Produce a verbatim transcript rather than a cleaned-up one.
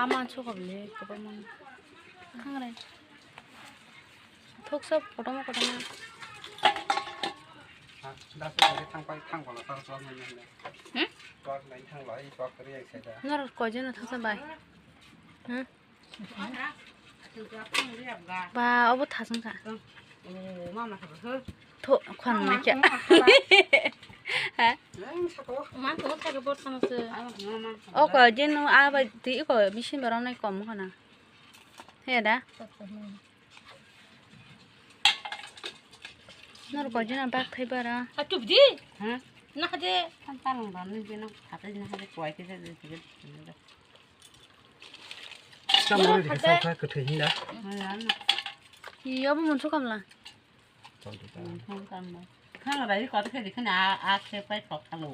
Ama chukabli, kwbangma. Khangrai. Thuksa kotorma kotorma. Ha, da se thang pai, thang bolo, tar chwng nai nai. Hmm? Tor nai thang lai, tor kari ai sai da. Nor koi jeno thangsa bai. Hmm? Ba, obo thasung kha. Tho, khon ma kya. Ha? O ko jeno a bai ti ko bisin barang nai kom khana. He da? Nor ko jeno bak thai bara. A chup di. Ha? Na khade. Kan talong ba ni jeno khate na khade koi ke de de. Tamo ri sa kha kwthwi hinda. Iyo bo mun su kamla. Khang rai ko khe dikhana a a khe pai thok thalo.